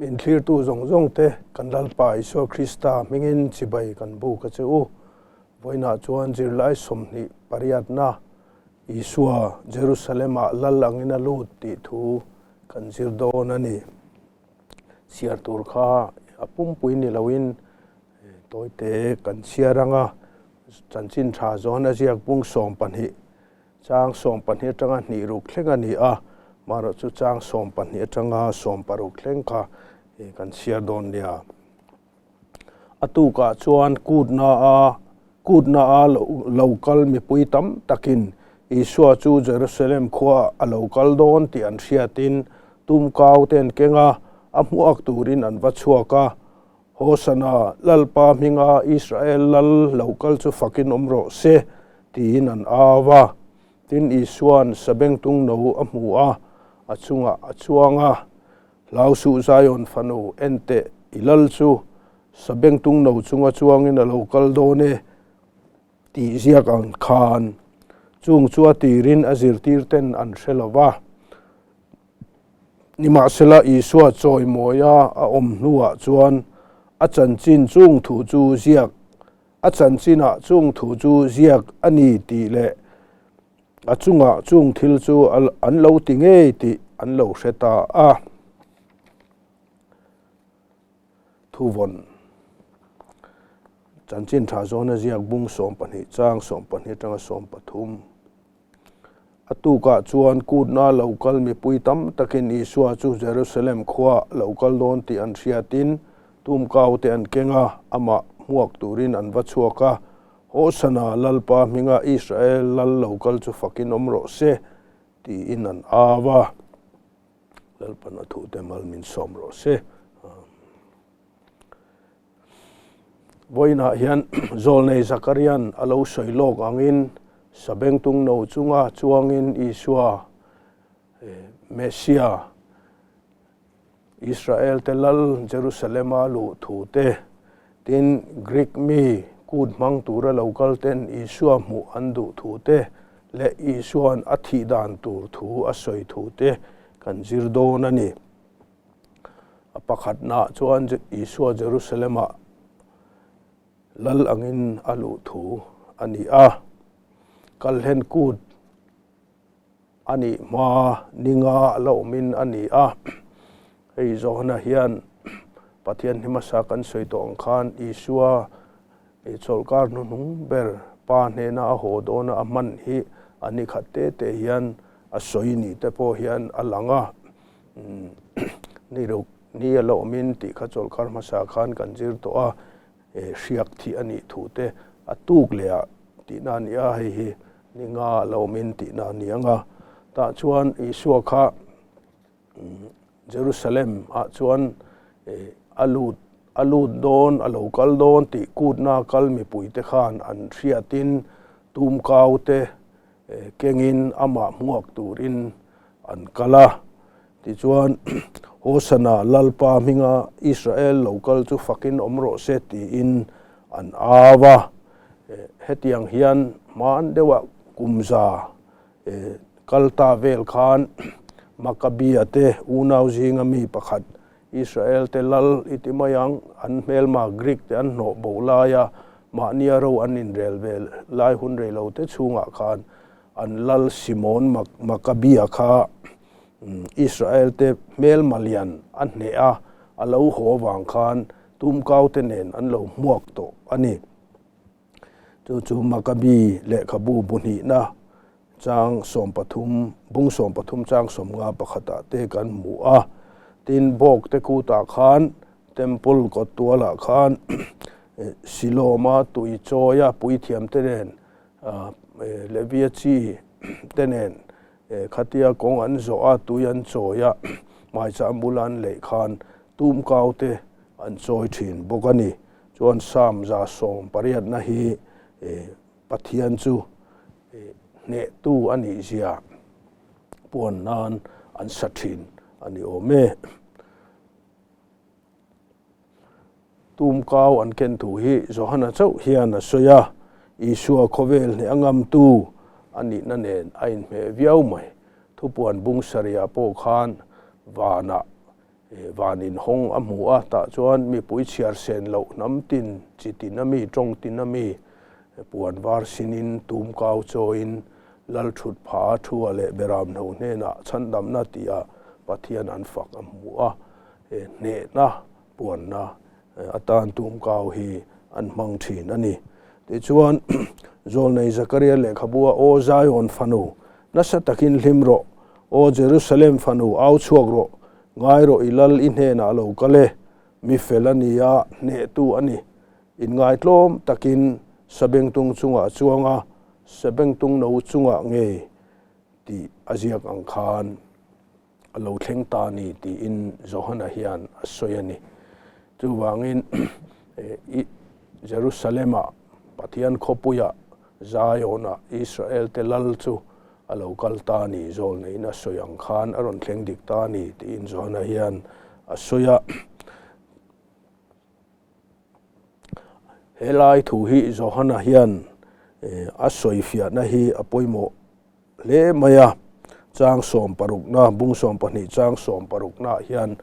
Min thlirtu zawng zawng te kan Lalpa Isua Krista hmingin chibai kan buk a che u. Vawiinah chuan zirlai 28na Isua Jerusalem-ah lal angin a lut tih thu kan zir dawn a ni. Chhiar tur kha a pumpui ni loin tawite kan chhiar ang a, chanchin tha zawn a ziak bung 12 chang 12 atanga hnih ruk thleng a ni a, marawh chu chang 12 atanga 16 thleng kha kan chhiar dawn nia. A tukah chuan kutna a kutna a lo kal mipui tam takin Isua chu Jerusalem khua a lo kal dawn tih an hriatin tumkau te an keng a, a hmuak turin an va chhuak a. Hosana, Lalpa hminga Israel lal lo kal chu fakin awm rawh se, tiin an au a. Tin, Isua'n sabengtung no a hmu a, a chungah a chuang a. Hlau suh Zion fanu, en teh, i lal chu sabengtung no chunga chuangin a lo kal dawn e, tih ziak ang khan chung chu a tirin a zirtir ten an hre lo va. Nimahsela Isua chawimawia a awm hnuah chuan a chanchin chung thu chu ziak a chanchinah chung thu chu ziak a ni tih leh a chungah chung thil chu an lo ti ngei tih an lo hre ta a. Thuvawn Chanchin tha zawna ziak bung 12 chang 12 atanga 13. A tukah chuan kutna lo kal mipui tam takin Isua chu Jerusalem khua lo kal dawn tih an hriatin tumkau te an keng a, amah hmuak turin an va chhuak a. Hosana, Lalpa hminga Israel lal lo kal chu fakin awm rawh se, tiin an au a. Lalpan a thute mal min sawm rawh se. Vawiinah hian Zawlnei Zakarian a lo sawi lawk angin sabengtung no chunga chuangin Isua, Messia, Israel te lal Jerusalema luh thu te, tin Greek mi kut hmang tura lo kal ten Isua hmuh an duh thu te leh Isua'n a thih dan tur thu a sawi thu te kan zir dawn a ni. A pakhatnaah chuan Isua Jerusalem-ah lal angin a luh thu a ni a. Kalhlen kut a nih hma ninga a la awmin a ni a. Hei Johana hian Pathian hmasa kan sawi tawh ang khan Isua chawlhkar hnuhnung ber Pa hnena a haw dawna a hman hi a ni khat te te hian a sawi ni te pawh hian a lang a. Ni ruk ni a la awmin tih kha chawlhkar hmasa khan kan zir tawh a, hriak thih a nih thu te a tuk leh ah tihna a ni a, hei hi ni nga a la awmin tihna a ni ang a. Tah chuan Isua kha Jerusalem ah chuan a lut a lut dawn a lo kal dawn tih kutna kal mipui te khan an hriatin tumkau te kengin amah hmuak turin an kal a. Tichuan, Hosana, Lalpa hminga Israel lo kal chu fakin awm rawh se tiin an au a. Hetiang hian hmaan deuhah kum za kal ta vel khan Makabia te unau zinga mi pakhat Israel te lal i ti mai ang, an hmelma Greek te an hnawh bo laia mahnia ro an inrel ve lai hun rei lo te chhungah khan an lal Simon Makabia kha Israel te hmelma lian a hneh a, a lo haw avang khan tumkau te nen an lo hmuak tawh a ni. Chu chu Makabi lehkhabu bu hnihna chang 13, bung 13 chang 50 pakhatah te kan hmu a. Tin, bawk te kutah khan Temple kawt tualah khan Silawma tui chawia puithiam te nen Levia chi te nen khatia kawng an zawh a, tui an chawi a, hmaichah bula an leih khan tumkau te an chawi thin bawk a ni. Chuan Psalm 180na hi Pathian chu hnehtu a nih zia puan nan an sa thin a ni awm e. Tumkau an ken thu hi Johana chauh hian a sawi a, Isua khawvel hneh a ngamtu a nihna nen a inhmeh viau mai. Thupuan bung sarihah pawh khan vanah. Van inhawng a hmu a, tah chuan mipui chhiar sen loh hnam tin, chi tin a mi, tawng tin a mi, puan var sinin, tum kau chawiin, lal thut pha a thu a leh beramhno hnenah chhandamna tia Pathian an fak a hmu a, hnehna puanna atan tum kau hi an hmang thin a ni. Tichuan, Zawlnei Zakaria lehkhabua Aw Zion fanu, nasa takin hlim rawh, Aw Jerusalem fanu, au chhuak rawh, ngai rawh i lal i hnenah lo kal e, mi fel a ni a, hnehtu a ni. Inngaitlawm takin sabengtung chungah a chuang a, sabengtung no chungah ngei tih a ziak ang khan. a lo thleng ta a ni tiin Johana hian a sawi a ni. Chuvangin i Jerusalem-ah Pathian khawpuiah Zion-ah Israel-te lal chu a lo kal ta a ni, zawlneiin a sawi ang khan a rawn thleng dik ta a ni tiin Johana hian a sawi a. Helai thu hi Johana hian a sawi fiahna hi a pawimawh hle mai a, chang sawmparukna, bung sawmpahnih chang sawmparuknaah hian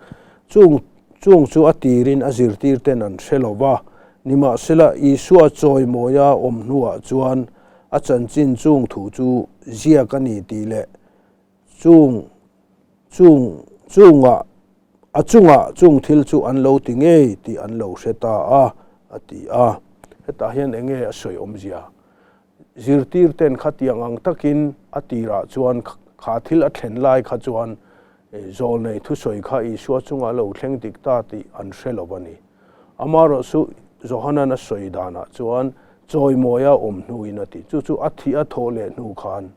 chung chung chu a tirin a zirtir ten an hre lo va, nimahsela Isua chawimawia awm hnuah chuan a chanchin chung thu chu ziak a ni tih leh chung chung chungah a chungah chung thil chu an lo ti ngei tih an lo hre ta a, a ti a. Hetah hian eng nge a sawi awmzia? Zirtir ten khatiang ang takin a tirah chuan kha thil a thlen lai kha chuan zawlnei thusawi kha Isua chungah lo thleng dik ta tih an hre lo a ni. Amaherawh chu Johanan a sawi danah chuan chawimawia awm hnuin a ti. Chu chu a thih a thawh leh hnu khan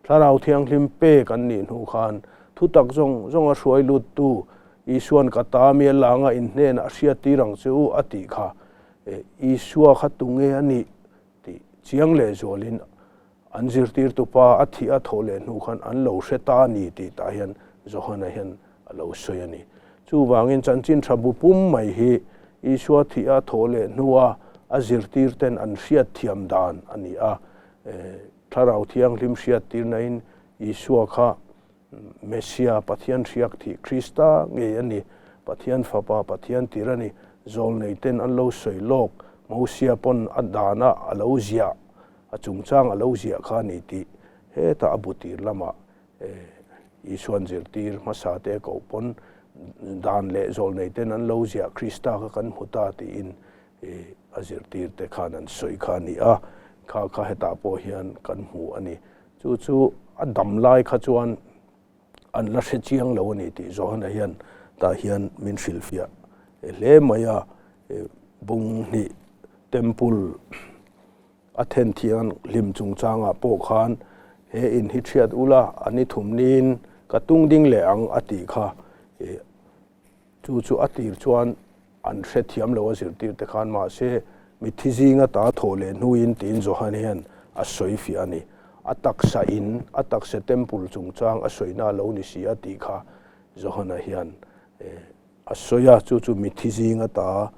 Thlarau Thianghlim pek an nih hnu khan thutak zawng zawng a hruai luttu Isuan ka ta mi a langa in hnenah a hriattir ang che u a tih kha Isua kha tunge a nih tih chiang leh zualin an zirtirtu pa a thih a thawh leh hnu khan an lo hre ta a ni tih tah hian Johana hian a lo sawi a ni. Chuvangin chanchin tha bu pum mai hi Isua thih a thawh leh hnua a zirtirten an hriat thiam dan a ni a. Thlarau Thianghlim hriattirnain Isua kha Messia, Pathian hriak thih Krista ngei a ni, Pathian Fapa, Pathian tir a ni, zawlneiten an lo sawi lawk, Mosia pawn a dana a lo ziah, a chungchang a lo ziah kha a ni tih hetah a bu tir lamah Isua'n zirtir hmasa te koh pawn dan leh zawlneiten an lo ziah Krista kha kan hmu ta tiin a zirtir te khan an sawi kha a ni a, kha kha hetah pawh hian kan hmu a ni. Chu chu a dam lai kha chuan an la hre chiang lo a ni tih Johana hian tah hian min hrilhfiah hle mai a, bung hnih temple a then thian hlim chungchangah pawh khan he in hi thiat ula a ni thum niin ka tung ding leh ang a tih kha Chu chu a tir chuan an hre thiam lo a zirtir te khan mahse mitthi zinga ta thawh leh hnuin tiin Johan hian a sawi fiah a ni. A taksa in a taksa temple chungchang a sawina a lo ni si a tih kha Johana hian a sawi a, chu chu mitthi zinga ta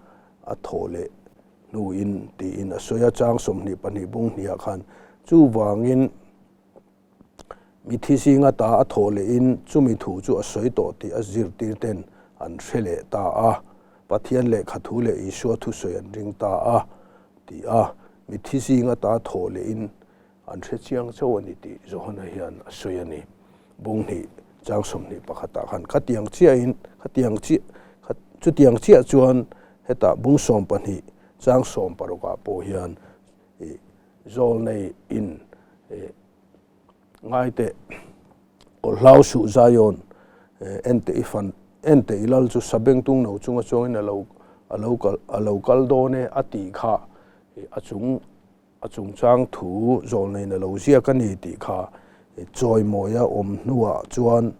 a thawh leh hnuin tiin a sawi a, chang 22 bung hniah khan chuvangin Mithi zinga ta a thawh lehin chumi thu chu a sawi tawh tih a zirtir ten an hre leh ta a. Pathian lehkha thu leh Isua thusawi an ring ta a ti a. Mithi zinga ta thawh lehin an hre chiang chauh a ni tih Johana hian a sawi a ni. Bung hnih chang 21 ah khan khatiang chiahin khatiang chiah chutiang chiah chuan hetah bung 12 chang 16 ah pawh hian i Zawlnei in ngai teh aw hlau suh Zion en teh i fan en teh i lal chu sabengtung no chunga chuangin a lo a lo kal a lo kal dawn e a tih kha a chung a chungchang thu zawlneiin a lo ziak a ni tih kha chawimawia awm hnuah chuan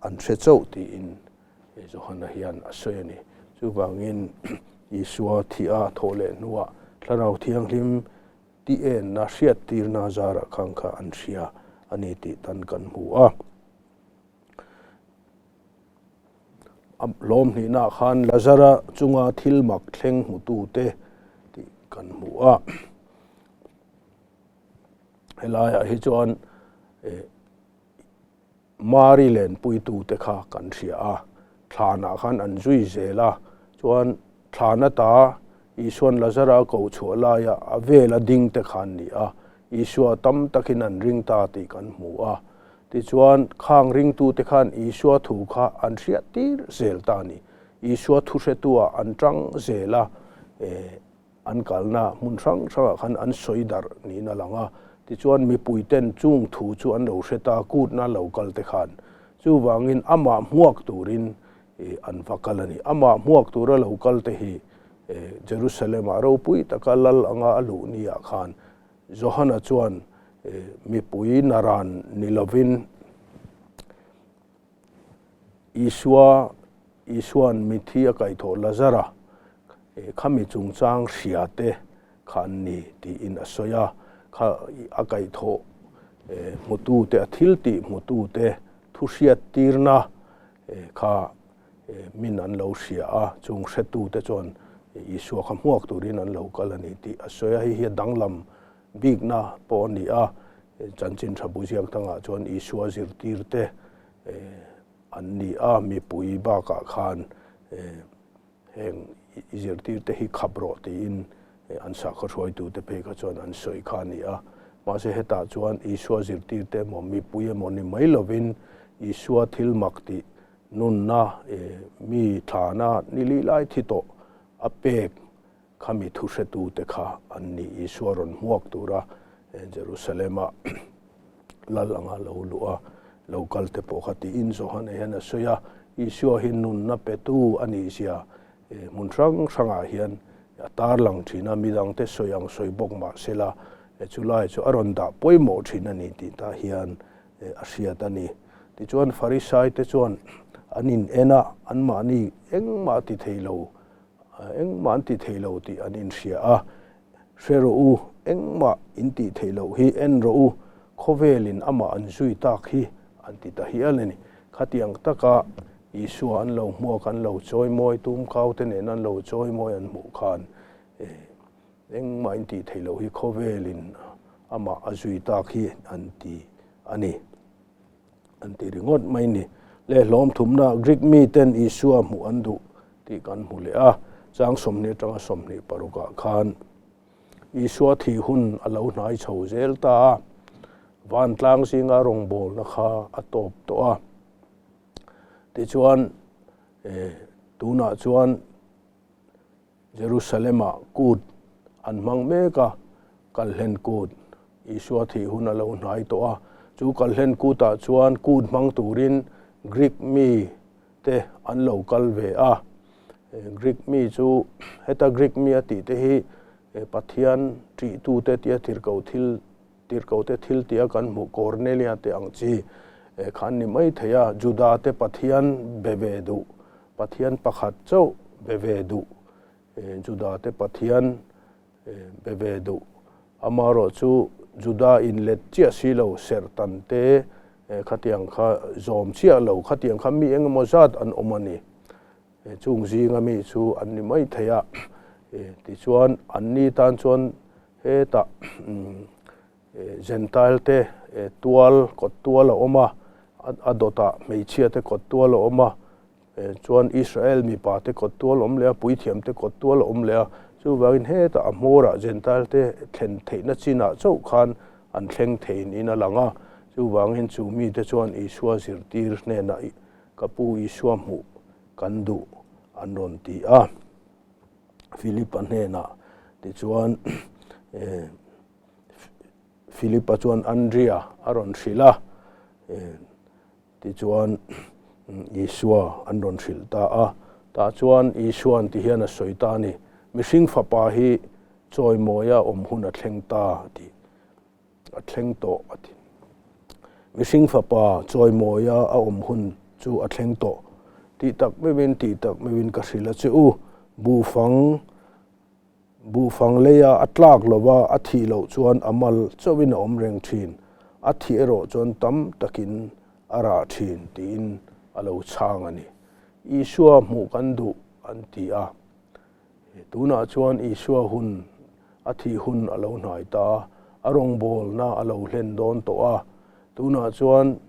an hre chauh tiin Johana hian a sawi a ni. Chuvangin Isua thih a thawh leh hnuah Thlarau Thianghlim ti enna hriattirna zarah khang kha an hria a ni tih tan kan hmu a. A hlawm hnihnaah khan Lazara chunga thil mak thleng hmutute tih kan hmu a. Helaiah hi chuan Mari lenpuitute kha kan hria a. Thlanah khan an zui zel a, chuan thlan ata Isua'n Lazara a koh chhuah laia a vela ding te kha an ni a, Isua tam takin an ring ta tih kan hmu a. Tichuan, khang ringtute khan Isua thu kha an hriat tir zel ta a ni. Isua thuhretuah an tang zel a, an kalna hmun hrang hrangah khan an sawi darh niin a lang a. Tichuan, mipuiten chung thu chu an lo hre ta, kutna lo kal te khan. Chuvangin amah hmuak turin an va kal a ni. Amah hmuak tura lo kal te hi Jerusalem-ah ropui taka lal anga a luh niah khan Johana chuan mipui naran ni lovin Isua, Isua'n mithi a kaihthawh Lazara khami chungchang hria te kha an ni tiin a sawi a. Kha a kaihthawh hmutu te, a thil tih hmutu te thu hriat tirna kha min an lo hria a, chung hretute chuan Isua kha hmuak turin an lo kal a ni tih a sawi a. Hei hi a danglam bikna pawh a ni a, chanchin tha bu ziak dangah chuan Isua zirtirte an ni a, mipui bakah khan heng i zirtirte hi khap rawh tiin an sakhaw hruaitute phei kha chuan an sawi kha a ni a. Mahse hetah chuan Isua zirtirte emaw mipui emaw ni mai lovin Isua thil mak tih nunna mi thlana ni li lai thi tawh a pek Khami thuhretute kha an ni Isua rawn hmuak tura Jerusalema lal anga lo luh a, lo kal te pawh kha tiin Johana hian a sawi a, Isua hi nunna petu a nih zia hmun hrang hrangah hian a tarlang thin a, midangte sawi ang sawi bawk mah sela chulai chu a rawn dah pawimawh thin a ni tih tah hian a hriat a ni. Tichuan Farisaite chuan an in en a, anmahni engmah ti thei lo Engmah an ti thei lo tih an inhria a, Hre rawh u, engmah in tih theih loh hi en rawh u, khawvelin amah an zui tak hi an ti ta hial a ni. Khatiang taka Isua an lo hmuak, an lo chawimawi, tumkaute nen an lo chawimawi an hmuh khan engmah in tih theih loh hi khawvelin amah a zui tak hi an ti a ni. An ti ringawt mai ni. Le hlawm thumna Greek miten Isua hmuh an duh tih kan hmu leh a, chang 20 atanga 26 ah khan Isua thih hun a lo hnai chho zel ta a, vantlang zinga rawngbawlna kha a tawp tawh a. Tichuan, tunah chuan Jerusalem-ah kut an hmang mek a, Kalhlen Kut, Isua thih hun a lo hnai tawh a. Chu Kalhlen Kutah chuan kut hmang turin Greek mi te an lo kal ve a. Greek mi chu heta Greek mi a tih te hi Pathian ṭihtute tia tirhkoh thil tirhkohte thil tia kan hmuh Kornelia te ang chi kha an ni mai thei a. Juda te Pathian be ve duh Pathian pakhat chauh be ve duh, Juda te Pathian be ve duh. Amaherawh chu Juda in let chiah si lo, serhtan te khatiang kha zawm chiah lo, khatiang kha mi engemaw zat an awm a ni. Chung zinga mi chu an ni mai thei a, tichuan anni tan chuan hetah Gentile te tual, kawt tual a awm a, a dawtah hmeichhia te kawt tual a awm a, chuan Israel mipa te kawt tual a awm leh a, puithiam te kawt tual a awm leh a, chuvangin hetah a hmawrah Gentile te thlen theihna chinah chauh khan an thleng thei niin a lang a, chuvangin chu mite chuan Isua zirtir hnenah ka pu Isua hmuh kan duh an rawn ti a, Philip-a hnenah tichuan Philip-a chuan Andria a rawn hrilh a, tichuan Isua an rawn hrilh ta a. Tah chuan Isua'n ti hian a sawi ta a ni, Mihring fapa hi chawimawia awm hun a thleng ta a ti, a thleng tawh a ti. Mihring fapa chawimawia a awm hun chu a thleng tawh. Tih tak meuhin, tih tak meuhin ka hrilh a che u, buhfang Buhfang leia a tlak lova a thih loh chuan a mal chauhin a awm reng thin, a thih erawh chuan tam takin a rah thin tiin a lo chhang a ni. Isua hmuh kan duh an ti a. Tunah chuan Isua hun a thih hun a lo hnai ta a, a rawngbawlna a lo hlen dawn tawh a. Tunah chuan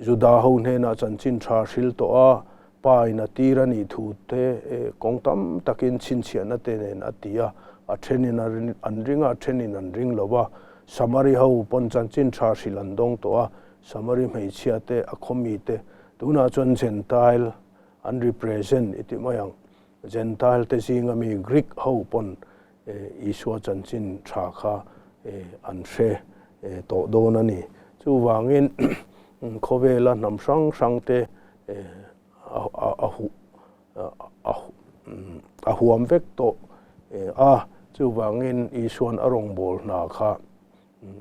Juda ho hnenah chanchin tha hril tawh a, Pa in a tir a nih thu te kawng tam takin chhinchhiahna te nen a ti a, a thenin an ring a, a thenin an ring lo va. Samari ho pawn chanchin tha hrilh an dawng tawh a, Samari hmeichhia te, a khawmi te, tunah chuan Gentile an represent i ti mai ang. Gentile te zinga mi Greek ho pawn Isua chanchin tha kha an hre tawh dawn a ni. Chuvangin khawvela hnam hrang hrang te a huam vek tawh a, chuvangin Isuan a rawngbâwl hna kha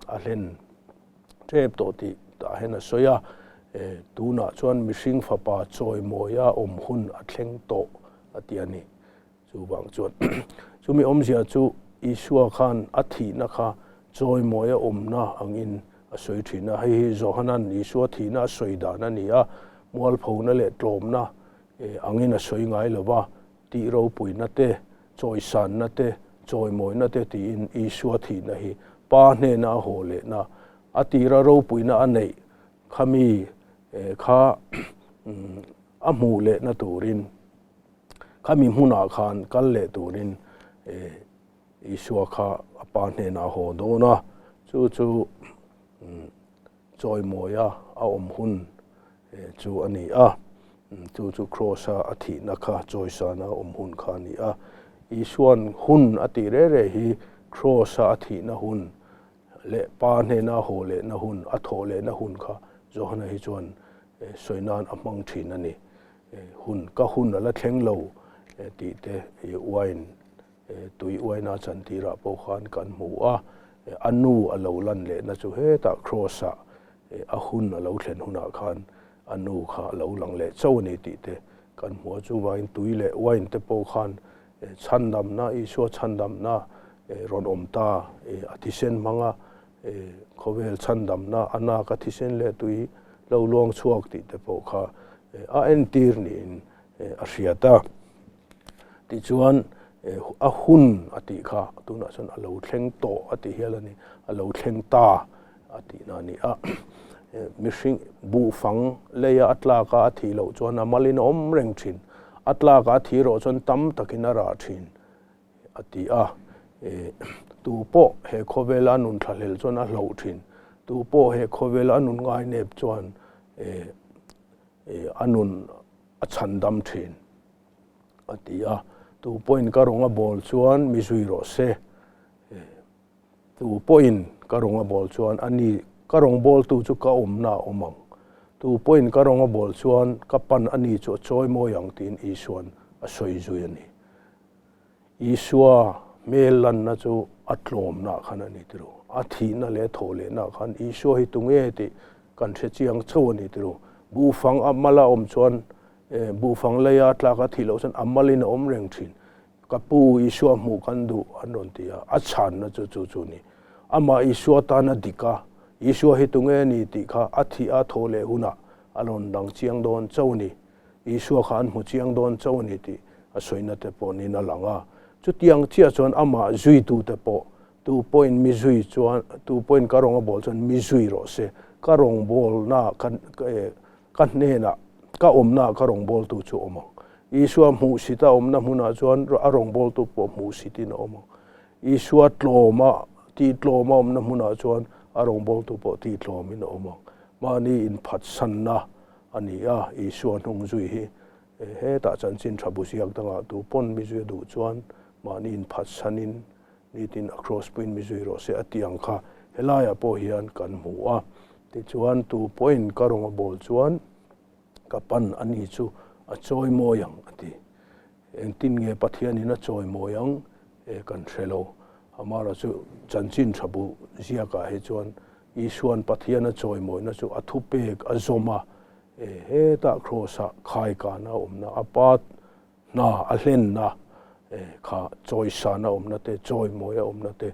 a hlen tep tawh tih tah hian a sawi a, tunah chuan mihring fapa chawimawia awm hun a thleng tawh a ti a ni. Chuvang chuan chumi awmzia chu Isua khan a thihna kha chawimawia awmna angin a sawi thin a. Hei hi Johana'n Isua thihna a sawi dan a ni a, mualphona leh tlawmna angin a sawi ngai lo va, tih ropuina te, chawisanna te, chawimawina te tiin Isua thihna hi Pa hnena a haw lehna, a tira ropuina a neih khami kha a hmuh lehna turin Khami hmunah khan kal leh turin Isua kha a pa hnenah a haw dawn a, chu chu chawimawia a awm hun chu a ni a, chu chu Kraws-a a thihna kha chawisana a awm hun kha a ni a. Isua'n hun a tih reh reh hi Kraws-a a thihna hun leh Pa hnena a haw lehna hun, a thawh lehna hun kha Johana hi chuan sawi nan a hmang thin a ni. Hun ka hun a la thleng lo tih te wine tui wine a chan tirah pawh khan kan hmu a, a nu a lo lan lehna chu hetah cross ah a hun a lo thlen hunah khan a nu kha a lo lang leh chauh a ni tih te kan hmu a, chuvangin tui leh wine te pawh khan chhandamna, Isua chhandamna rawn awm ta a thisen hmanga Khawvel chhandamna a nak a thisen leh tui lo luang chhuak tih te pawh kha a entir niin a hriat a. Tichuan a hun a tih kha tunah chuan a lo thleng tawh a ti hial a ni, a lo thleng ta a tihna a ni a. Mihring buhfang leia a tlak a a thih loh chuan a malin a awm reng thin, a tlak a a thih rawh chuan tam takin a rah thin. A ti a, Tu pawh he khawvela a nun thlahlel chuan a hloh thin, tu pawh he khawvela a nun ngainep chuan a nun a chhandam thin, a ti a. Tu pawhin ka rawng a bawl chuan mi zui rawh se. Tu pawhin ka rawng a bawl chuan a ni, ka rawng bawltu chu ka awmna a awm ang. Tu pawhin ka rawng a bawl chuan ka pan a ni chu a chawi mawi ang tiin Isua'n a sawi zui a ni. Isua hmel lanna chu a tlawmna khan a ni tiro. A thihna leh a thawh lehna khan Isua hi tunge tih kan hre chiang chauh a ni tiro. Buhfang a mala awm chuan, buhfang leia tlak a thih loh chuan a malin a awm reng thin. Ka pu Isua hmuh kan duh an rawn ti a, a chhanna chu chu chu ni. Amah Isua tan a dik a, Isua hi tunge ni tih kha a thih a thawh leh hunah a rawn dang chiang dawn chauh a ni. Isua kha an hmu chiang dawn chauh a ni tih a sawina te pawh niin a lang a. Chutiang chiah chuan amah zuitute pawh tu pawhin mi zui chuan, tu pawhin ka rawng a bawl chuan mi zui rawh se, ka rawngbawlna ka Ka hnenah, ka awmnaah ka rawngbawltu chu awm ang. Isua hmuhsit a awmna hmunah chuan a rawngbawltu pawh hmuhsitin a awm ang. Isua tlawma, tihtlawma awmna hmunah chuan a rawngbawltu pawh tihtlawmin a awm ang. Mahni inphatsanna a ni a, Isua hnung zui hi hetah chanchin tha bu ziak dangah tu pawn mi zui a duh chuan mahni inphatsanin Nitin a cross puiin mi zui rawh se a tih ang kha helaiah pawh hian kan hmu a. Tichuan tu pawhin ka rawng a bawl chuan ka pan a ni chu a chawi mawi ang a ti. Engtin nge Pathianin a chawi mawi ang e kan hre lo. Amara chu chanchin tha bu ziakah hi chuan Isuan Pathian a chawi mawina chu a thupek a zawm a, e hetah cross-ah khaikana a awmna a pa Hna a hlenna kha chawisana awmna te, chawimawi a awmna te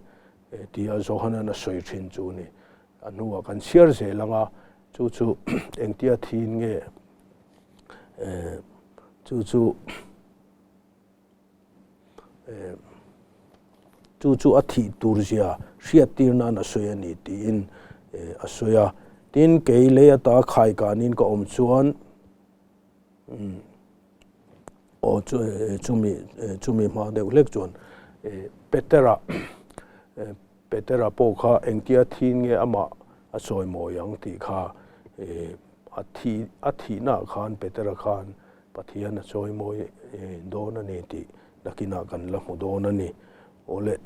tia Johanan a sawi thin chu a ni. A hnuah kan chhiar zel ang a, chu chu engtia thin nge chu chu chu chu a thih tur zia hriat tir nan a sawi a ni tiin a sawi a. Tin, kei lei ata khaikanin ka awm chuan. Aw chumi chumi hma deuh hlek chuan Petera Petera pawh kha engtia thin nge amah a sawi mawi ang tih kha a thi a thihnaah khan Petera khan Pathian a chawi mawi dawn a ni tih nakinah kan la hmu dawn a ni. Awle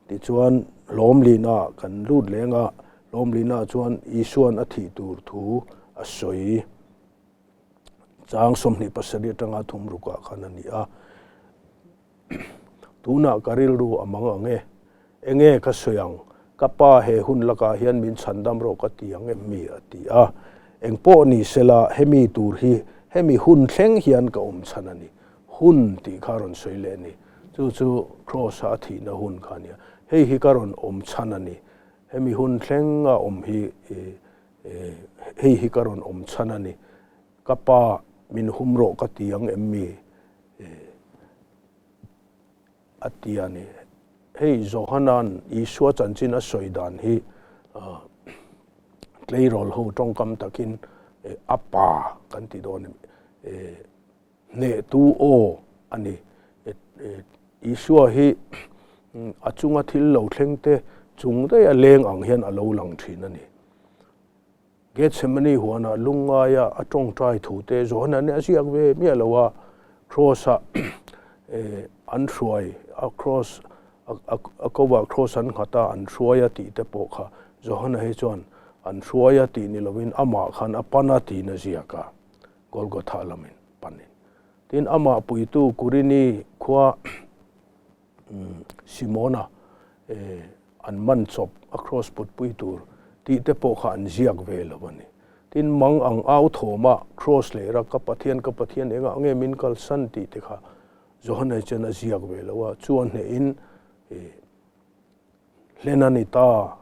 tichuan Lawmlina kan lut leng a, Lawmlina chuan Isuan a thih tur thu a sawi. Chang 27 atanga thum rukah khan a ni a. Tunah ka rilru a mang ang e. Enge ka sawi ang? Ka pa he hun lakah hian min chhandam rawh ka ti ang em mi? a ti a. Eng pawh ni sela hemi tur hi hemi hun thleng hian ka awm chhan a ni. Hun tih kha a rawn sawi leh a ni. Chu chu Kraws-a a thihna hun kha a nia. Hei hi ka rawn awm chhan a ni. Hemi hun thleng a awm hi Hei hi ka rawn awm chhan a ni. Ka pa min hum rawh ka ti ang em mi? A ti a ni. Hei Johana'n Isua chanchin a sawi dan hi tleirawl ho tawngkam takin a pa kan ti dawn em? Hnehtu aw a ni. Isua hi a chunga thil lo thleng te chung daih a leng ang hian a lo lang thin a ni. Gethsemane huanah lungngaia a tawngtai thu te Johana nih a ziak ve miah lo a, Kraws-ah an hruai a, Kraws a kovah Kraws an nghat a, an hruai a tih te pawh kha Johana hi chuan an hruai a tih ni lovin amah khan a pan a tiin a ziak a. Golgotha lamin panin. Tin, amah puitu Kurini khua Simona an man chawp a kraws putpui tur tih te pawh kha an ziak ve lo a ni. Tin, mang ang au thawma kraws leh ra ka Pathian, ka Pathian engah nge min kalsan tih te kha Johana chuan a ziak ve lo a, chu a hnehin hlen a ni ta.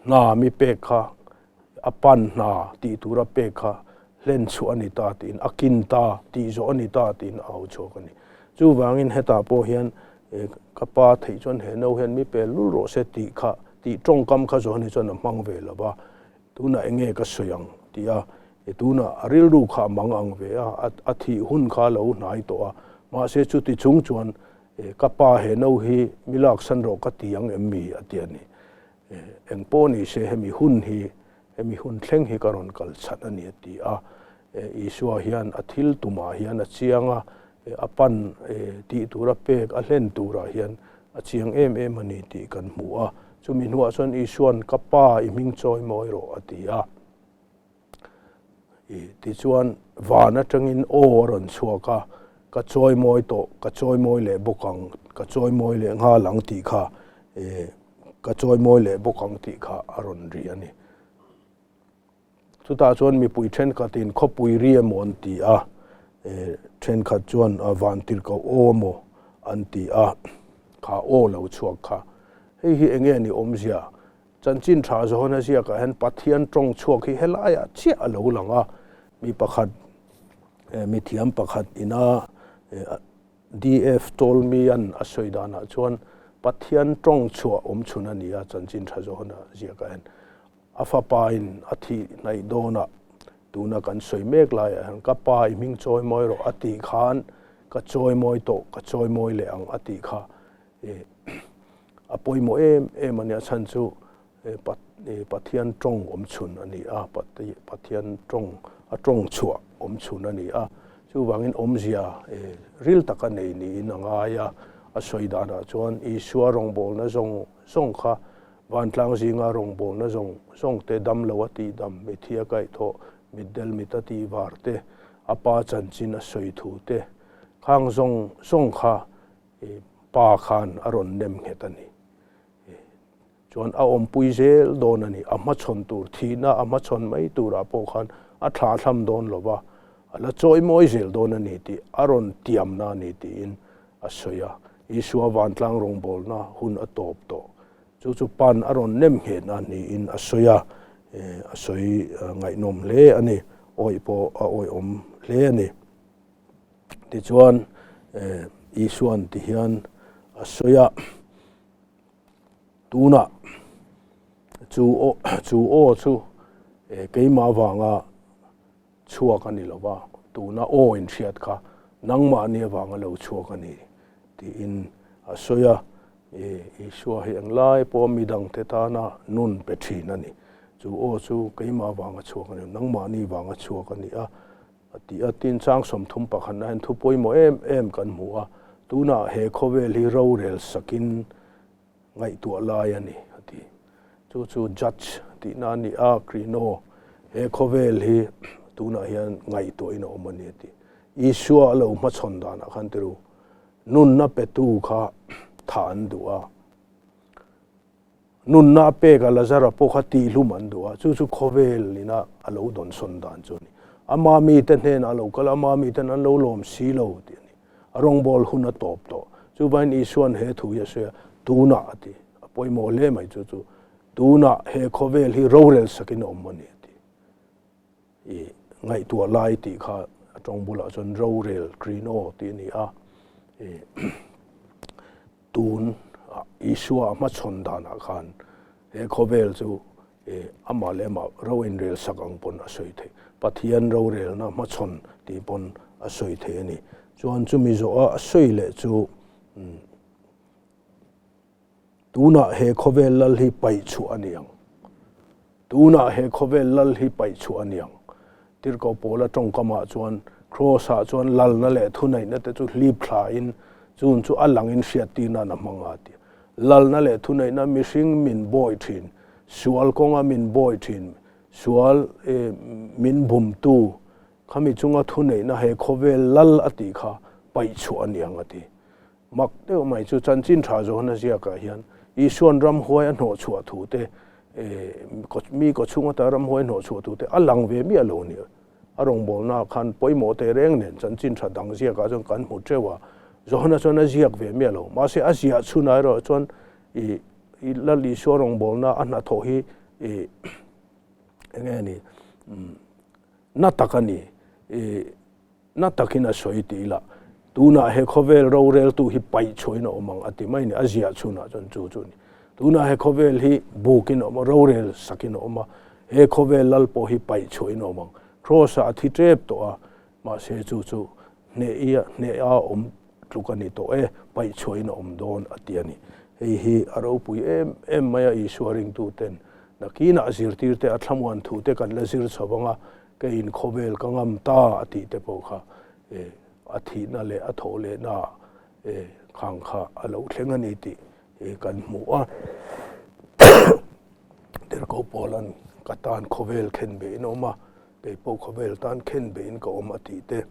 Hna mi pek kha a pan hna tih tura pek kha hlen chhuah a ni ta tiin a kin ta tih zawh a ni ta tiin a au chhuak a ni. Chuvangin hetah pawh hian ka pa theih chuan he no hian mi pel lul rawh se tih kha tih tawngkam kha zawh a ni chuan a hmang ve lo va, tunah eng nge ka sawi ang tih a, tunah a rilru kha a mang ang ve a, a thih hun kha a lo hnai tawh a, mahse chuti chung chuan Ka pa he no hi mi laksan rawh ka ti ang em mi? a ti a ni. Eng pawh ni se hemi hun hi, hemi hun thleng hi ka rawn kal chhan a ni a ti a. Isua hian a thil tumah hian a chiang a, a pan tih tura pek a hlen turah hian a chiang em em a ni tih kan hmu a. Chumi hnuah chuan Isua'n ka pa i hming chawi mawi rawh a ti a. Tichuan, van atangin aw a rawn chhuak a, Ka chawimawi tawh, ka chawimawi leh bawk ang, ka chawimawi leh nghal ang tih kha, ka chawimawi leh bawk ang tih kha a rawn ri a ni. Chutah chuan mipui thenkhatin khawpui ri emaw an ti a, thenkhat chuan vantirhkoh aw emaw an ti a, kha aw lo chhuak kha. Hei hi eng nge ni awmzia? Chanchin tha Johana ziakah hian Pathian tawng chhuak hi helaiah chiah a lo lang a, mi pakhat, mithiam pakhat ina DF Tolmi-a'n a sawi danah chuan Pathian tawng chhuah awm chhun a ni a, Chanchin tha Johana ziakah hian a fapain a thih hnaih dawnah tuna kan sawi mek laiah hian ka pa i hming chawimawi rawh a tih khan ka chawimawi tawh, ka chawimawi leh ang a tih kha. A pawimawh em em a nia chhan chu Pathian tawng awm chhun a ni a, Pathian tawng a tawng chhuah awm chhun a ni a, chuvangin awmzia ril taka nei niin a ngai a, a sawi danah chuan Isua rawngbawlna zawng zawng kha vantlang zinga rawngbawlna zawng zawng te dam lo a tihdam, mitthi a kaihthawh, mitdel mit a tihvar te, a pa chanchin a sawi thu te khang zawng zawng kha Pa khan a rawn nem nghet a ni. Chuan a awmpui zel dawn a ni. A hmachhawn tur, thihna a hmachhawn mai turah pawh khan a thlahthlam dawn lo va, a la chawimawi zel dawn a ni tih a rawn tiamna a ni tiin a sawi a. Isua vantlang rawngbawlna hun a tawp tawh. Chu chu Pan a rawn nem nghetna niin a sawi a, a sawi ngaihnawm hle a ni. Awih pawh a awihawm hle a ni. Tichuan, Isua'n ti hian a sawi a, Tunah chu aw chu aw chu keimah vanga chhuak a ni lo va, tuna aw in hriat kha nangmahni avanga lo chhuak a ni tiin a sawi a. Isua hi englai pawh midangte tana nun pe thin a ni. Chu aw chu keimah vanga chhuak a ni, nangmahni vanga chhuak a ni a, a ti a. Tin, chang 30 pakhatna hian thu pawimawh em em kan hmu a, tunah he khawvel hi rorel sakin ngaihtuah lai a ni, a ti. Chu chu judge tihna a ni a, Krino, he khawvel hi tunah hian ngaihtuahin a awm a ni, a ti. Isua a lo hmachhawn danah khan tiru, Nunna petu kha tha an duh a, nunna a pek a Lazara pawh kha tihlum an duh a, chu chu khawvel ina a lo dawnsawn dan chu a ni. Ama mite hnenah a lo kal a, ama miten an lo lawm si lo tih a ni. A rawngbâwl hun a tawp tawh. Chuvangin Isua'n he thu hi a sawi a, Tunah a ti. A pawimawh hle mai chu chu. Tunah he khawvel hi rorel sakin a awm a ni a ti. I ngaihtuah lai tih kha a tawng bulah chuan rorel krino tih a ni a. I tun Isua a hmachhawn danah khan he khawvel chu amah leh amah ro inrel sak ang pawn a sawi theih. Pathian rorelna hmachhawn tih pawn a sawi thei a ni. Chuan chumi zawha a sawi leh chu Tunah he khawvel lal hi paih chhuah a ni ang. Tunah he khawvel lal hi paih chhuah a ni ang. Tirhkoh Paula tawngkamah chuan Kraws-ah chuan lalna leh thuneihna te chu hlip thlain chun chu a langin hriattir nan a hmang a ti. Lalna leh thuneihna mihring min bawi thin, sual kawnga min bawi thin, sual min bumtu khami chunga thuneihna he khawvel lal a tih kha paih chhuah a ni ang a ti. Mak deuh mai chu chanchin tha Johana ziakah hian Isua'n ramhuai a hnawhchhuah thu te, mi kawchhung ata ramhuai hnawhchhuah thu te a lang ve miah lo a ni. A rawngbawlnaah khan pawimawh teh reng nen chanchin tha dang ziakah chuan kan hmu teuh a, Johana chuan a ziak ve miah lo. Mahse a ziah chhunah erawh chuan i Lal Isua rawngbawlna a hnathawh hi i eng nge ni na tak a ni. I Na takin a sawi ti ila, tunah he khawvel roreltu hi paih chhuahin a awm ang a ti mai a ni, a ziah chhunah chuan chu chu a ni. Tunah he khawvel hi bukin a awm a, rorel sakin a awm a, he khawvel lal pawh hi paih chhuahin a awm ang. Kraws-ah a thi tep tawh a, mahse chu chu hneh hneh a awm tluk a ni tawh e, paih chhuahin a awm dawn a ti a ni. Hei hi a ropui em em mai a, Isua ringtuten nakinah zirtirte a thlamuan thute kan la zir chho vang a, Ka inkhawvel ka ngam ta a tih te pawh kha a thihna leh a thawh lehna khang kha a lo thleng a ni tih kan hmu a. Tirhkoh Paula'n ka tan khawvel khen beihin a awm a, kei pawh khawvel tan khen beihin ka awm a tih te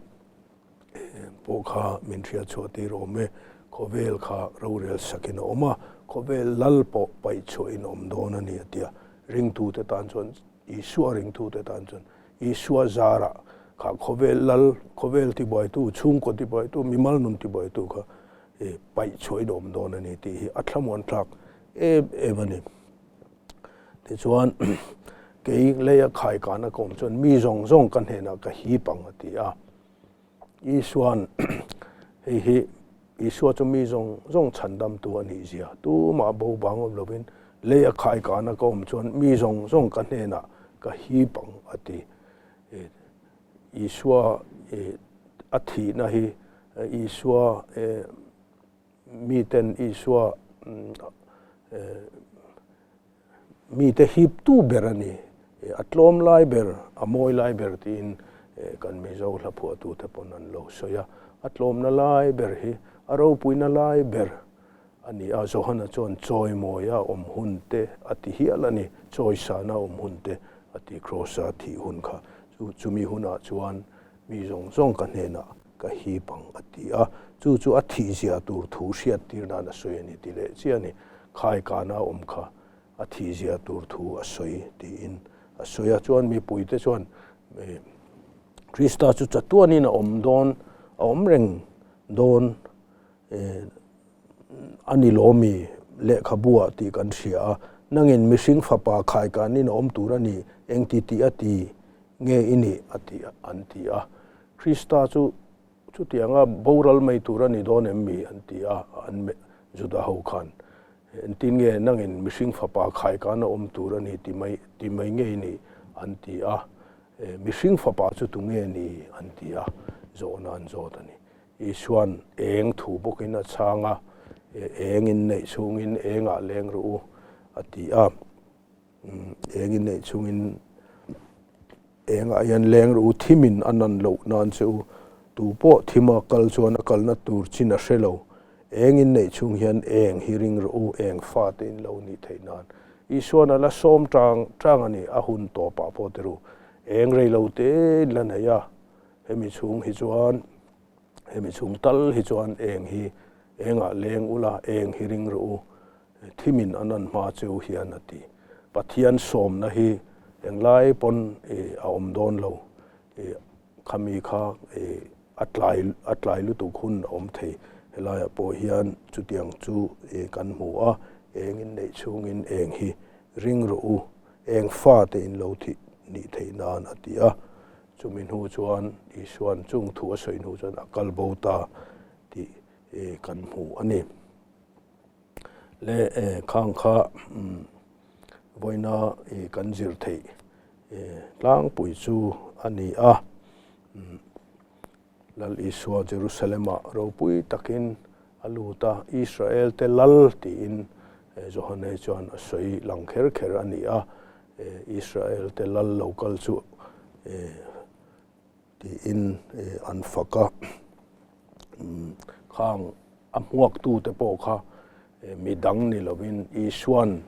pawh kha min hriat chhuah tir awm e. Khawvel kha rorel sakin a awm a, khawvel lal pawh paih chhuahin a awm dawn a ni a ti a, ringtute tan chuan Isua ringtute tan chuan Isua zarah kha khawvel lal, khawvel tibuaitu, chhungkaw tibuaitu, mimal nun tibuaitu kha paih chhuahin a awm dawn a ni tih hi a thlamuan thlak em em a ni. Tichuan kei leia khaikana ka awm chuan mi zawng zawng ka hnenah ka hip ang a ti a. Isua'n hei hi Isua chu mi zawng zawng chhandamtu a nih zia tumah bo bang awm lovin lei a khaikana ka awm chuan mi zawng zawng ka hnenah ka hip ang a ti. Isua a thihna hi Isua miten Isua Mite hiptu ber a ni. A tlawm lai ber, a mawi lai ber tiin kan Mizo hla phuahtute pawn an lo sawi a. A tlawmna lai ber hi a ropuina lai ber a ni a. Johana chuan chawimawia awm hun te a ti hial a ni. Chawisana awm hun te a ti Kraws-a thih hun kha. Chu chumi hunah chuan mi zawng zawng ka hnenah ka hip ang a ti a. Chu chu a thihzia tur thu hriattir nan a sawi a ni ti leh chiah a ni. Khaikana awm kha a thihzia tur thu a sawi tiin a sawi a. Chuan mipuite chuan Krista chu chatuanin a awm dawn, a awm reng dawn a ni lawmi lehkhabu ah tih kan hria a. Nangin mihring fapa khaikanin a awm tur a ni, engti tih a ti nge i nih a ti an ti a. Krista chu chutianga boral mai tur a ni dawn em mi an ti a, an Juda ho khan. Engtin nge nangin mihring fapa khaikana awm tur a ni ti mai ti mai ngei ni an ti a. Mihring fapa chu tunge ni? an ti a, zawhna an zawt a ni. Isuan eng thu bawkin a chhang a, Eng in neih chhungin engah leng rawh u, a ti a. Eng in neih chhungin engah hian leng rawh u, thimin a nan loh nan che u. Tu pawh thima kal chuan a kalna tur chin a hre lo. Eng in neih chhung hian eng hi ring rawh u, eng fate in lo nih theih nan. Isuan a la sawm tang tang a ni, a hun tawpah pawh ti ru. Eng rei lo te in la nei a, hemi chhung hi chuan, hemi chhung tal hi chuan eng hi engah leng ula, eng hi ring rawh u, thimin an an hma cheu hian a ti. Pathian sawmna hi englai pawn a awm dawn lo, Khami kha a tlai a tlai lutuk hun a awm thei. Helaiah pawh hian chutiang chu kan hmu a, eng in neih chhungin eng hi ring rawh u, eng fate in lo thih nih theih nan a ti a. Chumi hnu chuan Isua'n chung thu a sawi hnu chuan a kal bo ta tih kan hmu a ni. Le khang kha vawiina kan zir theih tlangpui chu a ni a. Lal Isua Jerusalem-ah ropui takin a lut a, Israel te lal tiin Johane chuan a sawi lang kher kher a ni a. Israel te lal lo kal chu tiin an fak a. Khang a hmuaktute pawh kha mi dang ni lovin Isua'n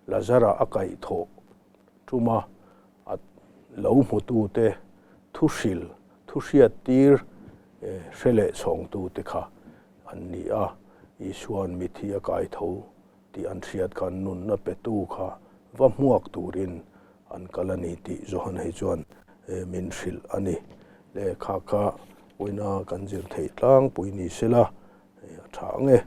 Lazara a kaihthawh ṭuma a lo hmutute thuhril, thuhriattir hre leh chhawngtute kha an ni a. Isua'n mithi a kaitho tih an hriat khan nunna petu kha va hmuak turin an kal a ni tih Johan hei chuan min hrilh a ni. Lehkha kha uina kan zir theih tlangpui ni sela a tha ang e.